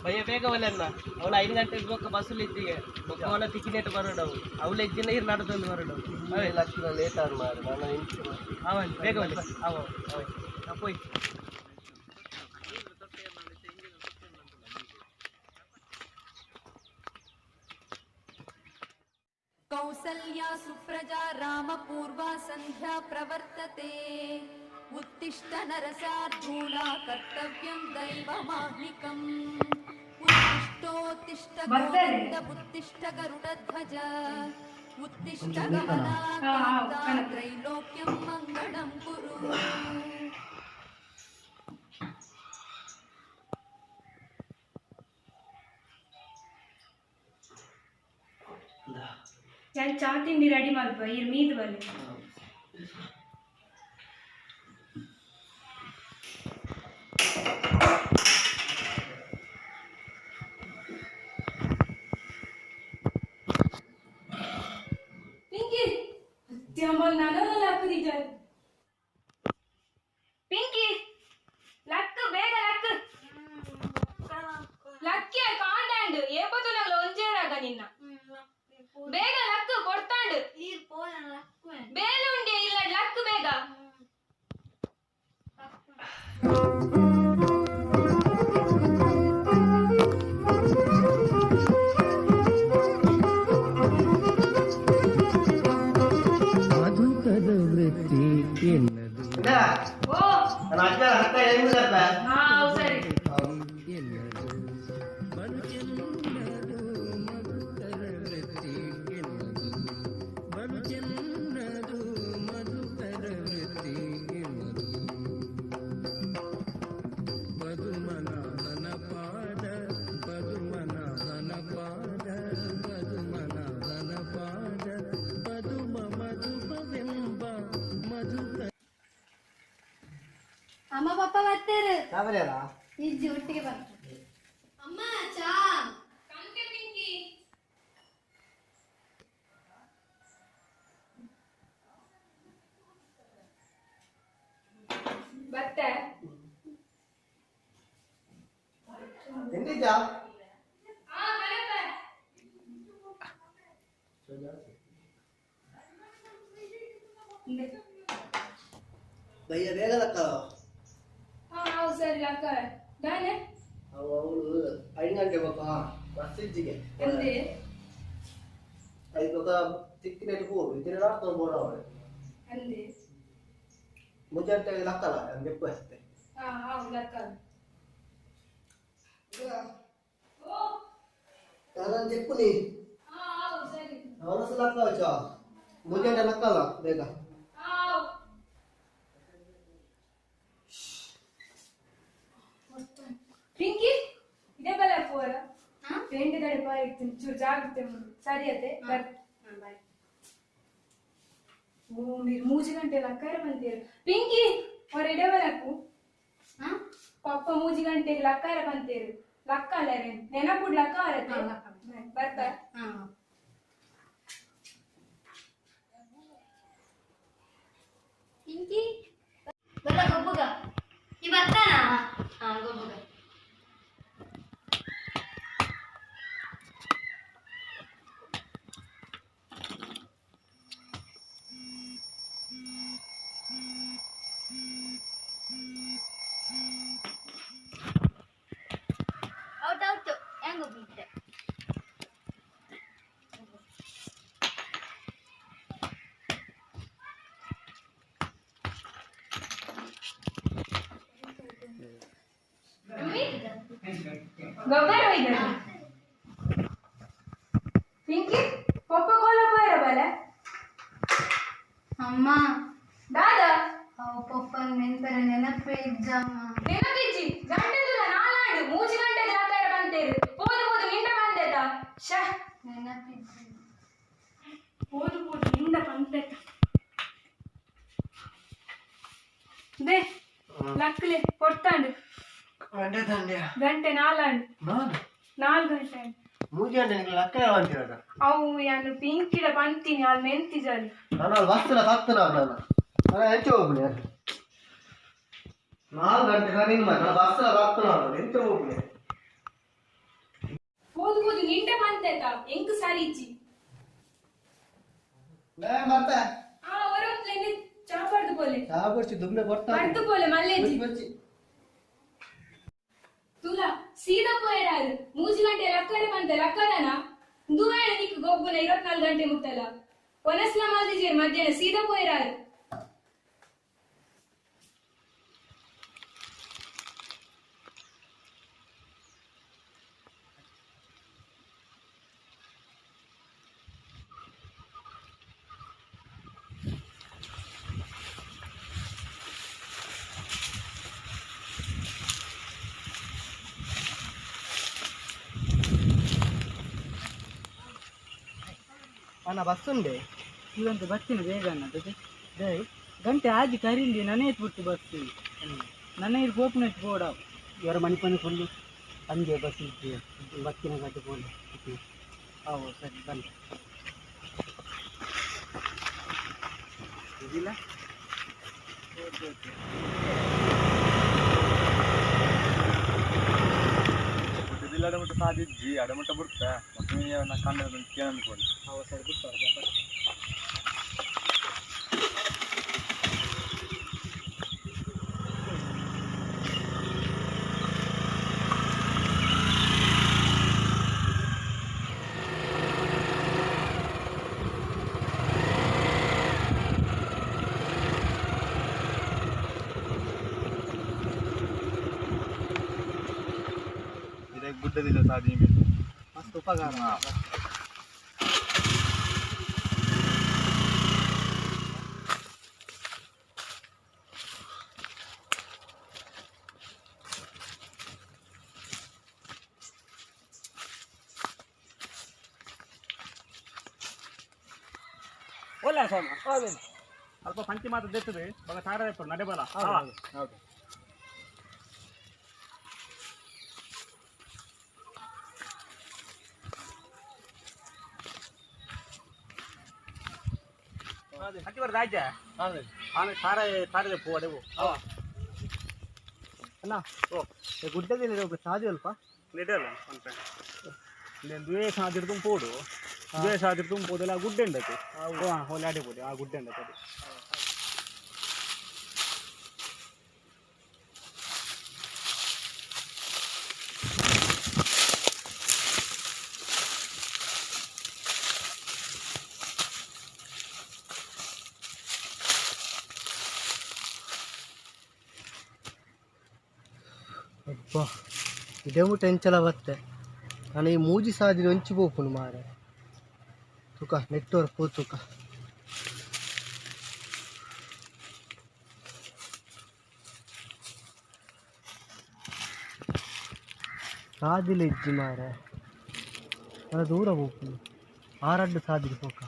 ಬಯ್ಯ ಬೇಗ ಒಲೆನ್ನ ಅವಳು 5 ಗಂಟೆಗೆ ಬೊಕ್ಕ ಬಸ್ಸಲ್ಲಿ ಇದ್ದಿಗೆ ಬೊಕ್ಕ ಅವಳ ಟಿಕೆಟ್ ಬರೋಡು ಅವಳು ಇದ್ದಿನ ಇರ್ ನಡದೊಂದು ಬರೋಡು. ಲಕ್ಷ ಲೇಟ್ ಆದ್ ಮಾರು ನಾನು ಅವನ್ ಬೇಗ ಒಲೆ ಅವ ಅವ ಪೋಯ್. ಕೌಸಲ್ಯಾ ಸುಪ್ರಜಾ ರಾಮ ಪೂರ್ವಾ ಸಂಧ್ಯಾ ಪ್ರವರ್ತತೆ ಉತ್ತಿಷ್ಠ ನರಸಾರ್ಧೂಲ ಕರ್ತವ್ಯಂ ದೈವಮಾಹ್ನಿಕಂ ಉತ್ತಿಷ್ಠೋತ್ತಿಷ್ಠ ಗೋವಿಂದ ಉತ್ತಿಷ್ಠ ಗರುಡಧ್ವಜ ಉತ್ತಿಷ್ಠ ಗಮನಾಕಾಂತ ತ್ರೈಲೋಕ್ಯಂ ಮಂಗಳಂ ಕುರು. ನಾನು ಚಾ ತಿಂಡಿ ರೆಡಿ ಮಲ್ಪ ಇರ್ ಮೀದು ಬಲ್ಲಿ. ಪಿಂಕಿ ಅತ್ಯಮಲ್ ನಾನು ಲಕ್ಕುದಿದ್ದಾರೆ. ಪಿಂಕಿ ಲಕ್ಕು ಬೇಗ ಲಕ್ಕು ಲಕ್ಕಿಯ ಕಾಂಡಾಂಡ್ ಏಪತುನಗಲ ಒಂಜೇರಾಗ ನಿನ್ನ ಬೇಗ ಲಕ್ಕು ಕೊಡ್ತಾಂಡು ಬೇಲೆ ಉಂಡೆ ಇಲ್ಲ ಲಕ್ಕು ಬೇಗ. ಮಧುಕರ ವೃತ್ತಿ ಎನ್ನದು. ಓ ನಾನು ಅಜ್ಜ ಹತ್ತ ಹೆಂಗಪ್ಪ. ಹಾ ಸರಿ. ಎನ್ನದು ಬಲು ಚೆನ್ನದು ಮಧುಕರ ವೃತ್ತಿ ಎನ್ನದು ಬಲು ಚೆನ್ನದು ಮಧುಕರ ವೃತ್ತಿ ಎನ್ನದು ಪದುಮನಾಭನ ಪಾದ ಪದುಮನಾಭನ ಪಾದ ಪದುಮನಾಭನ ಪಾದ ಪದುಮ ಮಧುಪವೆಂಬ ಮಧುಕ. ಅಮ್ಮ ಪಪ್ಪ ಬರ್ತಾರೆ. ಚಾಬರಿಯಲ್ಲ ಇಜ್ಜಿ ಒಟ್ಟಿಗೆ ಬರ್ತಾರೆ. ಅಮ್ಮ ಚಾ. ಕಂತೆ ಪಿಂಕಿ ಬರ್ತೆ. ತಿಂಡಿದ್ಯಾ? ಹಾ ಕಲಪ. ಬಯ್ಯ ಬೇಗ ಲಕ್ಕ. ಹಾ ಹೌದು ಸರಿ ಲಕ್ಕ ದಾನೆ. ಅವಳು 5 ಗಂಟೆ ಬೊಕ್ಕ ಬಸ್ ಇಜ್ಜಿಗೆ. ಎಂದೆ? ಐದು ಬೊಕ್ಕ ತಿಕ್ಕಿನೆಟ್ ಹೋಗು ಇದ್ರೆ ನಾಡ್ಕೊಂಡು ಬೋಡ ಅವಳು. ಅಂದೆ. ಮುಂಜಾನೆ ಲಕ್ಕಲ್ಲ ದೆಪ್ಪು ಅಷ್ಟೇ. ಹಾ ಹೌದು ಲಕ್ಕ. ಓ ನಾನು ದೆಪ್ಪು ನೀ. ಹಾ ಹೌದು ಸರಿ. ಅವನಸ ಲಕ್ಕ ಚಾ ಮುಂಜಾನೆ ಲಕ್ಕಲ್ಲ ಬೇಗ. ಹಾ ಹೌದು. ಪಿಂಕಿ ಇದೇ ಬಲ ಪೋರ ಪೆಂಡಿ ದಡೆ ಬಾಯಿಡ್ತೀನಿ ಚೂರು ಜಾಗ್ರತೆ ಮಾಡು. ಸರಿ ಅತ್ತೆ ಬರ್. ಓ మీరు ಮೂಜಿ ಗಂಟೆ ಲಕ್ಕಾರ ಬಂತೀರ ಪಿಂಕಿ ಅವ್ರ ಎಡೆ ಬಲಕ್ಕು ಪಪ್ಪ ಮೂಜಿ ಗಂಟೆಗೆ ಲಕ್ಕಾರ ಬಂತೀರು ಲಕ್ಕ ಅಲ್ಲ ರೀ ನೆನಪುಡ್ ಲಕ್ಕ ಅವರತ್ತೆ ಬರ್ತಾ. ಪಿಂಕಿ ಬಲ್ಲ ಗೊಬ್ಬುಗ ಈ ಬರ್ತಾನಾ? ಹಾ ಗೊಬ್ಬುಗ. ಔಟ್ ಔಟ್ ಹೆಂಗ್ ಹೋಗ್ಬಿಟ್ಟೆ. ಗೊಬ್ಬರ ಒಯ್ದ ಪಿಂಕಿ ಪಪ್ಪ ಕೋಲ ಪೋಯರ ಬಲ. ಅಮ್ಮ. ದಾದಾ. ಅವು ಪಪ್ಪನ ನೆನ್ಪರ ನೆನಪೇ ಇಜ್ಜಮ್ಮ. ನೆನಪಿಜ್ಜಿ ಗಂಟೆದುಲ ನಾಲಾಂಡು ಮೂಜಿ ಗಂಟೆಗೆ ಲಕ್ಕಾರ ಬಂತೇರು ಪೋದು ಪೋದು ನಿಂಡ ಬಂದೆತ ಶ. ನೆನಪಿಜ್ಜಿ. ಪೋದು ಪೋದು ನಿಂಡ ಬಂದೆತ they ಲಕ್ಲೆ ಕೊಡ್ತಾಂಡು. ಗಂಟೆ ತಂದೆ. ಗಂಟೆ ನಾಲಾಂಡು. ನಾನು 4 ಗಂಟೆ ಆಂಡ್. ಮೂಜಿ ಗಂಟೆ ನಿಂಗೆ ಲಕ್ಕ ಅಂತೀರಲ್ಲ. ಅವು ಯಾನು ಪಿಂಕಿಡ ಬಂತೀನಿ ಅಲ್ಲಿ ಮೆಂತಿಜಾಲಿ. ನಾನು ಅಲ್ಲಿ ಬಸ್ಸಲ್ಲ ಸತ್ತು ನಾನು ನಾನು ನಾನು ಹೆಚ್ಚು ಹೋಗ್ಬಿಡಿ 4 ಗಂಟೆ ನಾನು ಇನ್ನು ನಾನು ಬಸ್ಸಲ್ಲ ಸತ್ತು ನಾನು ಎಂತ ಹೋಗ್ಬಿಡಿ. ಪೋದು ಪೋದು ನಿಂಡ ಪಂತೇತ ಎಂಕ್ ಸರಿಜ್ಜಿ ಲೇ ಬರ್ತೆ ಆ ಒರೊಂದ್ಲೆನೆ ಚಾ ಪಡ್ದು ಪೋಲೆ ಚಾ ಬರ್ಚಿ ದುಮ್ಮೆ ಬರ್ತಾ ಪಡ್ದು ಪೋಲೆ ಮಲ್ಲೇಜಿ ಬರ್ಚಿ ತುಲಾ ಸೀದಾ ಪೋಯರಾರು 3 ಗಂಟೆ ಲಕ್ಕರೆ ಬಂತೆ ಲಕ್ಕರನ ದುವೇಣ ನಿಕ್ ಗೊಬ್ಬುನ 24 ಗಂಟೆ ಮುಟ್ಟಲ ಒನಸ್ಲ ಮಲ್ದಿಜೇರ್ ಮಧ್ಯಾಹ್ನ ಸೀದಾ ಪೋಯರಾರು ಅಣ್ಣ ಬಸ್ ಉಂಡೆ ಇವಂತ ಬಸ್ಸಿನ ಬೇಗ ಅಣ್ಣ ಡೇ ಗಂಟೆ ಆಜಿ ಕರಿಂದಿ ನನೇ ಬಿಟ್ಟು ಬಸ್ ನನ್ನ ಇರು ಪೋಪುನಟ್ ಬೋಡ ಇವರ ಮಣಿಪನಿ ಫುಲ್ಲು ಅಂಜೆ ಬಸ್ ಇದ್ದೆ ಬಕ್ಕಿನ ಗಡ್ಡೆ ಪೋಲೆ ಹೌದು ಸರಿ ಬನ್ನಿ ಇಲ್ಲ ಅಡಮಟ್ಟ ಸಾಧಿಜ್ಜಿ ಅಡಮಟ್ಟ ಬಿಡ್ತ ಮತ್ತೆ ಕಂಡ ಕೇಳಂದ್ಕೊಂಡು ಹೌದು ಸರಿ ಬಿಟ್ಟು ಗುಡ್ಡದಿಲ್ಲ ಸಾಧಿ ಮಸ್ತ್ ಉಪಕಾರ. ಒಳ್ಳೆ ಸೋಮ ಅಲ್ಪ ಪಂಚಿ ಮಾತ್ರ ದೆತ್ತದೆ ಬಗ ಸಾರ ನಡೆಬಲ. ಹೌದು. ಹತ್ತಿ ಬರ್ತದೆ ಆಯ್ತಾ? ಆಮೇಲೆ ಸಾರ ಸಾರದ ಪೂ ಅಡೆವು. ಅಣ್ಣ ಗುಡ್ಡದಲ್ಲಿ ಒಬ್ಬ ಸಾಧು ಅಲ್ಪ ನೆಡಲ್ಲ ಅಂತ ದ್ವೇಷ ಆದಿರ್ದು ಪೋಡು ದ್ವೇಷ ಆದಿರ್ದು ಪೋದೆಲ್ಲ ಗುಡ್ಡೆ ಉಂಡತೆ ಹೊಲೆ ಅಡೆ ಪೋಡಿ ಆ ಗುಡ್ಡೆ ಉಂಡತೆ ಅದು. ಅಬ್ಬಾ ಇದೇ ಮುಟ್ಟ ಎಂಚಲ ಬತ್ತೆ ನಾನು ಈ ಮೂಜಿ ಸಾದಿನ ಒಂಚಿ ಪೋಪುಂಡು ಮಾರೆ ತುಕ ನೆಟ್ವರ್ಕ್ ಪೋ ತುಕ ಸಾದಿಲ ಇಜ್ಜಿ ಮಾರೆ ನಾನು ದೂರ ಪೋಪುಂಡು ಆರಡ್ಡು ಸಾದಿಲು ಪೋಕ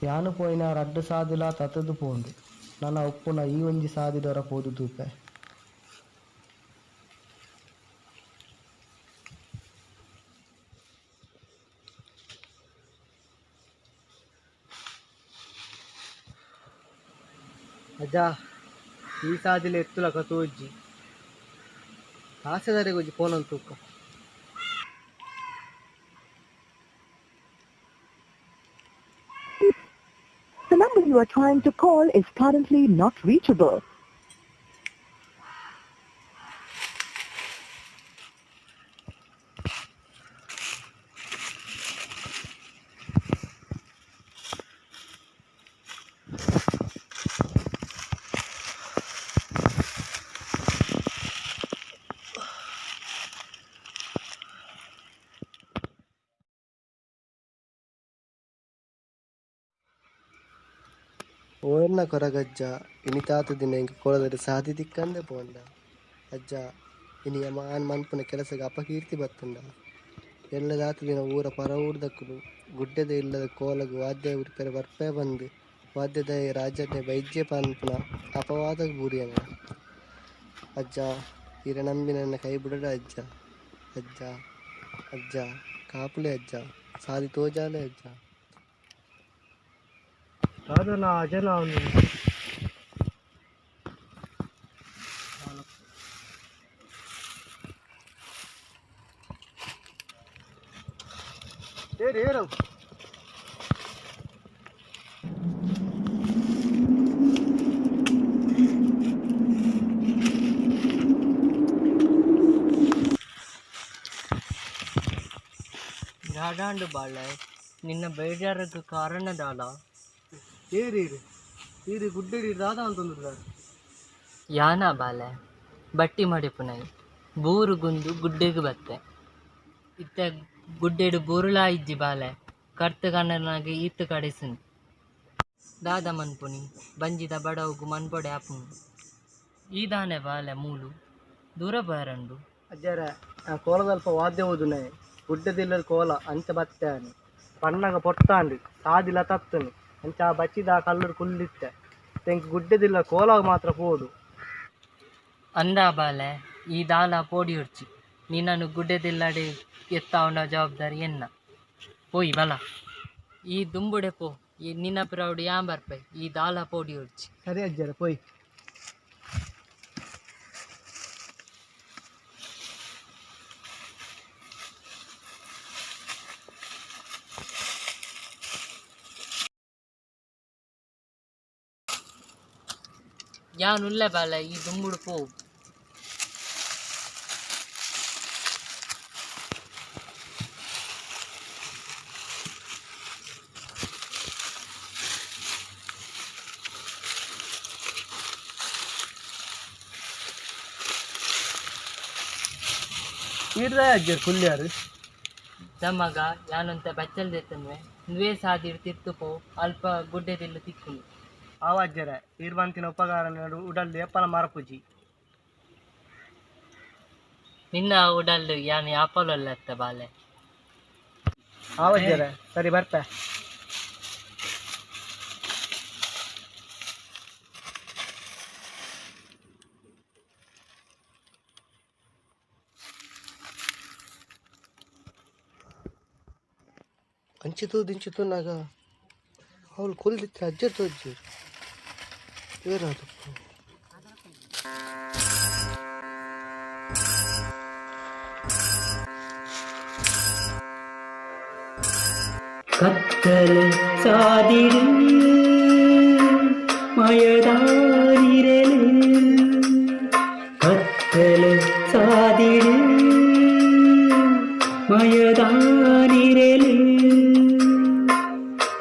ಯಾನು ಪೋಯಿನ ರಡ್ಡು ಸಾದಿಲ ತತ್ತದು ಪೋಂಡು ನನ್ನ ಉಪ್ಪುನ ಈ ಒಂಜಿ ಸಾದಿಡೊರ ಪೋದು ತೂಪೆ. ಅಜ್ಜ ಈ ಸಾದಿಲ ಎತ್ತುಲಕ ತೋಜ್ಜಿ ಆಸೆದಾರಿಗೆ ಒಂಜಿ ಪೋನಂತ ತೂಕ. The number you are trying to call is currently not reachable. ಓರ್ನ Koragajja ಇನಿತಾತ ದಿನ ಇಂಕ್ ಕೊಳದರೆ ಸಾದಿ ತಿಕ್ಕಂದೆ ಪೋಂಡ ಅಜ್ಜ ಇನಿ ಮಾನ್ ಮನ್ಪುನ ಕೆಲಸಗ್ ಅಪಕೀರ್ತಿ ಬತ್ತುಂಡ. ಎಲ್ಲದಾತ ದಿನ ಊರ ಪರ ಊರ್ದಕ್ಕುಲು ಗುಡ್ಡೆದ ಇಲ್ಲದ ಕೋಲಗು ವಾದ್ಯ ಉರ್ಪೆರೆ ಬರ್ಪೆ ಬಂದು ವಾದ್ಯದ ರಾಜನೇ ಬೈಜ್ಯ ಪನ್ಪುನ ಅಪವಾದ ಬೂರಿಯನ. ಅಜ್ಜ ಈರ ನಂಬಿ ನನ್ನ ಕೈ ಬಿಡಡ ಅಜ್ಜ, ಅಜ್ಜ ಅಜ್ಜ ಕಾಪುಲೆ ಅಜ್ಜ, ಸಾದಿ ತೋಜಾಲೆ ಅಜ್ಜ. ದಾದನ ಅಜನ ಅವನು ಏರು ಏರು ದಾದಾಂಡು ಬಾಳೆ ನಿನ್ನ ಬೇಜಾರಕ್ಕೆ ಕಾರಣ ದಾಲ. ಏರಿ ಈರು ಗುಡ್ಡೆಡಿ ದಾದ ಅಂತಂದ್ರೆ ಯಾನ ಬಾಲೆ ಬಟ್ಟಿ ಮಡಿಪುನೈ ಬೂರು ಗುಂದು ಗುಡ್ಡೆಗೆ ಬತ್ತೆ ಇತ್ತ ಗುಡ್ಡೆಡು ಬೂರುಲಾ ಇಜ್ಜಿ ಬಾಲೆ ಕರ್ತು ಕಣ್ಣನಾಗೆ ಈತ್ ಕಡೆಸುನ್ ದಾದ ಮನ್ಪುನಿ ಬಂಜಿದ ಬಡವುಗು ಮನ್ಪೊಡೆ ಆಪುನು ಈ ದಾನೆ ಬಾಲೆ ಮೂಲು ದೂರ ಬಾರಂಡು. ಅಜ್ಜಾರ ಆ ಕೋಲದಲ್ಪ ವಾದ್ಯ ಓದುನೆ ಗುಡ್ಡದಿಲ್ಲದ ಕೋಲ ಅಂಚ ಬತ್ತೆ ಪಣ್ಣಗ ಪೊಟ್ಟಾಂಡು ಸಾದಿಲ ತತ್ತನು ಅಂಚ ಆ ಬಚ್ಚಿದ ಆ ಕಲ್ಲುಡು ಕುಲ್ಲಿತ್ತೆ ತೆಂಕ್ ಗುಡ್ಡದಿಲ್ಲ ಕೋಲಾಗ ಮಾತ್ರ ಪೋಡು. ಅಂದ ಬಾಲೆ ಈ ದಾಲ ಪೋಡಿಯೊಡ್ಚಿ ನಿನ್ನನ್ನು ಗುಡ್ಡೆದಿಲ್ಲಡೆ ಎತ್ತಾವನ ಜವಾಬ್ದಾರಿ ಎನ್ನ ಪೋಯಿ ಬಲ ಈ ದುಂಬುಡೆ ಪೋ ಈ ನಿನ್ನ ಪಿರೌಡು ಯಾನ್ ಬರ್ಪೆ ಈ ದಾಲ ಪೋಡಿಯೊಡ್ಚಿ. ಸರಿ ಅಜ್ಜಾರ ಪೋಯ್. ಯಾನ್ ಉಲ್ಲೆ ಬಾಲೆ ಈ ದುಂಬುಡು ಪೋ. ಈರ್ದ ಅಜ್ಜಾರ ಕುಲ್ಯಾರು ದಮಗ ಯಾನಂತ ಬಚ್ಚಲ್ ದೆತ್ತನ್ವೆ ನುವೆ ಸಾದಿಡ್ ತಿರ್ತು ಪೋ ಅಲ್ಪ ಗುಡ್ಡೆದಿಲ್ಲು ತಿಕ್ಕುಂಡು. ಆವ ಅಜ್ಜರ ಈರ್ ಬಂತಿನ ಉಪಕಾರ ಉಡಲ್ದು ಏಪಲ ಮರಪುಜಿ. ನಿನ್ನ ಉಡಲ್ಲು ಯಾನ್ ಯಾಪಲೊಲ್ಲತ್ತ ಬಾಲೆ. ಆವ ಅಜ್ಜರ ಸರಿ ಬರ್ಪೆ. ಅಂಚಿತು ದಿಂಚಿತು ನಾಗ ಅವಳು ಕೊಲ್ದಿತ್ತೆ ಅಜ್ಜರ್ ತೋಜ್ಜರು ಏರಾದು ಕತ್ತಲ ಸಾದಿಡು ಮಯದಾನಿರಲು ಕತ್ತಲ ಸಾದಿಡು ಮಯದಾನಿರಲು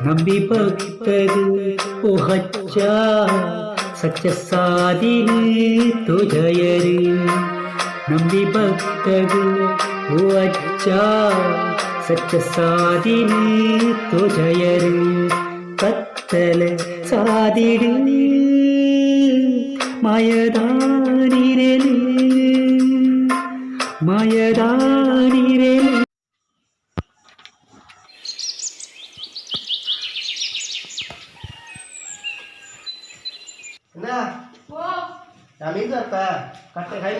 ನಂಬಿ ಭಕ್ತರು ಓ ಹಚ್ಚ ಸತ್ಯ ಸಾದಿರು ತುಜಯರು ನಂಬಿ ಭಕ್ತರು ಓ ಅಚ್ಚ ಸತ್ಯ ಸಾದಿರು ತುಜಯರು ಕತ್ತಲ ಸಾದಿಡು ಮಯದಾನಿರಲು ಮಯದಾನಿರಲು. ಕಟ್ಟೆ ಕೈ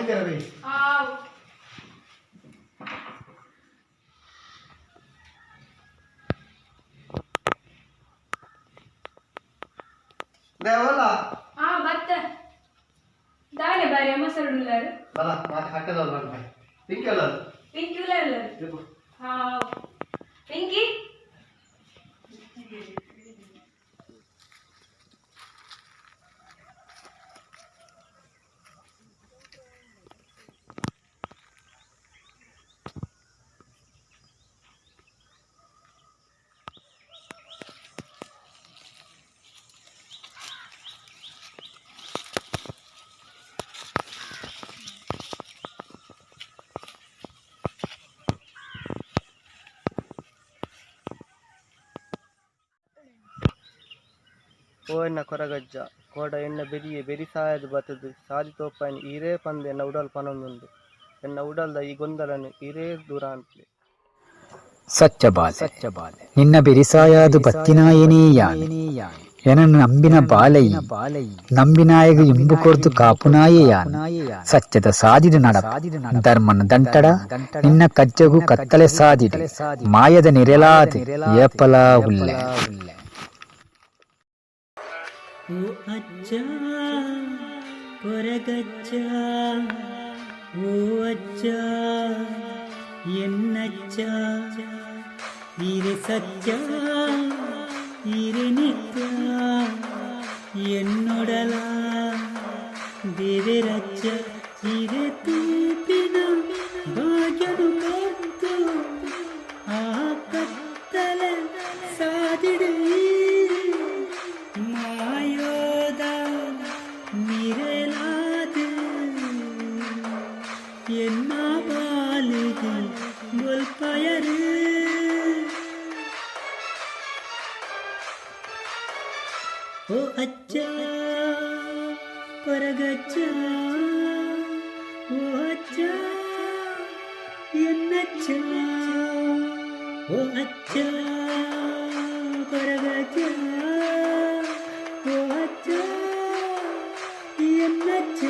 ದೇವಲ್ಲ. ಆ ಬತ್ತ ದಾನೆ ಬಾರಿ ಮೊಸರುಳ್ಳಾರು ಬಲ ಮಾತು ಕಟ್ಟದಲ್ಲ ಪಿಂಕಲ್ಲ ಪಿಂಕಿ ಉಳ್ಳಾರು. ಹಾ ಪಿಂಕಿ ಓ ಎನ್ನ ಕೊರಗಜ್ಜ ಕೋಡ ಎನ್ನ ಬೆರಿಯೆ ಬೆರಿ ಸಾಯದು ಬತ್ತದು ಸಾದಿ ತೋಪಾಯಿನ ಈರೇ ಪಂದ್ ಎನ್ನ ಉಡಲ್ ಪನೊಂದುಂಡು ಎನ್ನ ಉಡಲ್ದ ಈ ಗೊಂದಲನು ಈರೇ ದೂರ ಅನ್ಪ್ಲೆ. ಸಚ್ಚ ಬಾಲೆ, ನಿನ್ನ ಬೆರಿಸಾಯಾದು ಬತ್ತಿನಾಯನೇ ಯಾನ್. ಎನನ್ ನಂಬಿನ ಬಾಲೈ, ನಂಬಿನಾಯಗ ಇಂಬು ಕೊರ್ದು ಕಾಪುನಾಯೆ ಯಾನ್. ಸತ್ಯದ ಸಾದಿಡು ನಡ, ಧರ್ಮನ ದಂಟಡ. ನಿನ್ನ ಕಜ್ಜಗು ಕತ್ತಲೆ ಸಾದಿಡು ಮಾಯದ ನಿರೆಲಾದ್ ಏಪಲಾ ಉಲ್ಲೆ. ಓ ಅಜ್ಜ ಕೊರಗಜ್ಜ, ಓ ಅಜ್ಜ ಎನ್ನಜ್ಜ, ಈರೆ ಸತ್ಯ ಈರೆ ನಿತ್ಯ, ಎನ್ನೊಡಲ ದೇವೆರಜ್ಜ. ಈರೆ ತೂಪಿನ ಭಾಗ್ಯನು ಕೊರ್ದು ಆ ಕತ್ತಲೆ ಸಾದಿಡು ಮಾಯೋದ ನಿರೆಲಾದು ಎನ್ನ ಬಾಲಿಗೆ ಬೊಲ್ಪಯರು. ಓ ಅಜ್ಜ ಕೊರಗಜ್ಜ, ಓ ಅಜ್ಜ ಎನ್ನಜ್ಜ, ಓ ಅಜ್ಜ ಕೊರಗಜ್ಜ, ಓ ಅಜ್ಜ ಎನ್ನಜ್ಜ.